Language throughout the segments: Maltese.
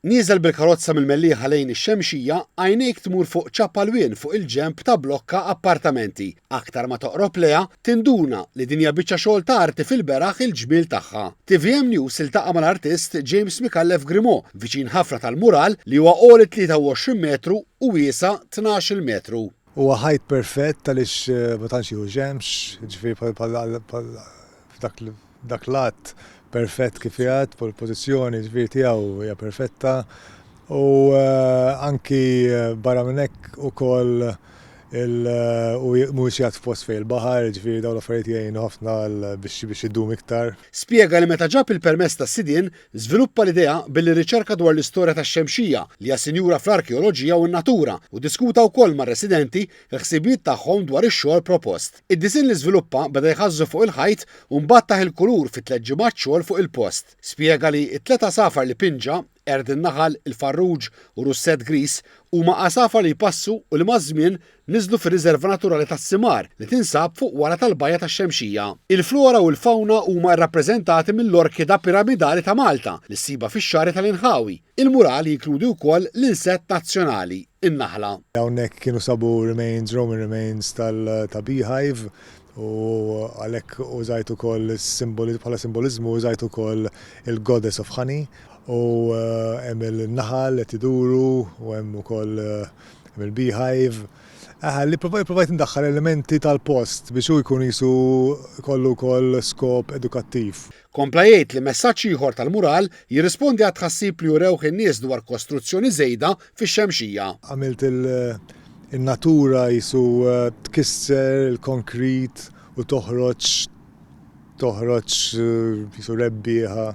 Nieżel bil-karozza mill-Mellieħa lejn ix-Xemxija, għajnejk tmur fuq ċappalwien fuq il-ġenb ta' blokka appartamenti. Aktar ma toqrob lejha, tinduna li din hija biċċa xogħol ta' arti fil-beraħ il-ġmiel tagħha. Tvm News iltaqa' mal-artist James Micallef Grimaud, viċin ħafna tal-mural li huwa għoli 23 metru u wiesa' 12-il metru. Huwa ħajt perfett għaliex ma tantx jieħu xemx, jiġifieri bħal f'dak Dak l-att perfett kif jgħad, pożizzjoni ġifieri tiegħu hija perfetta u anki barra minn hekk ukoll mhuwiex jgħad f'post fejn il-baħar, ġifieri dawn l-affarijiet jgħinu ħafna biex biex idum iktar. Spjega li meta ġab il-permess tas-sidien, żviluppa l-idea billi rriċerka dwar l-istorja tax-Xemxija, li hija sinjura fl-arkeoloġija u n-natura, u ddiskuta wkoll mar-residenti l-ħsibijiet tagħhom dwar ix-xogħol propost. Id-disinn li żviluppa beda jħażżu fuq il-ħajt u mbagħad tah il-kulur fi tlett ġimgħat xogħol fuq il-post. Spjega li t-tliet għasafar li pinġa, qerd in-naħal, il-farruġ u russett griż, huma għasafar li jpassu u li maż-żmien niżlu fir-riżerva naturali tas-Simar li tinsab fuq wara tal-Bajja tax-Xemxija. Il-flora u l-fawna huma rrappreżentati mill-orkida piramidali ta' Malta li ssibha fix-xagħri tal-inħawi. Il-mural jinkludi wkoll l-insett nazzjonali, in-naħla. Hawnhekk kienu sabu remains, Roman remains ta' beehive u għalhekk użajt ukoll bħala simboliżmu użajt ukoll il-goddess of honey u hemm il-naħal qed iduru u hemm ukoll hemm il-beehive. Eħe, li provajt indaħħal elementi tal-post biex hu jkun qisu jkollu wkoll skop edukattiv. Kompla jgħid li messaġġ ieħor tal-mural jirrispondi għat-tħassib li urewh in-nies dwar kostruzzjoni żejda fix-Xemxija. Għamilt in-natura qisu tkisser il-konkrit u toħroġ toħroġ qisu rebbieħa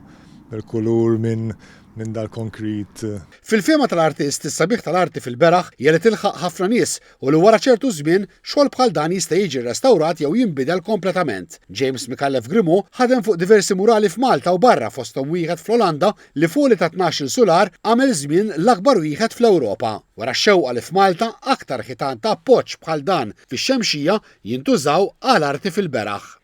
mill-kulur minn minn dal-konkrit. Fil-fehma tal-artist, is-sabiħ tal-arti fil-beraħ hija li tilħaq ħafna nies u li wara ċertu żmien, xogħol bħal dan jista' jiġi rrestawrat jew jinbidel kompletament. James Micallef Grimaud ħadem fuq diversi murali f'Malta u barra fosthom wieħed fl-Olanda li f'għoli ta' 12-il sular għamel żmien l-akbar wieħed fl-Ewropa. Wara x-xewqa li f'Malta aktar ħitan ta' appoġġ bħal dan fix-Xemxija jintużaw għal arti fil-beraħ.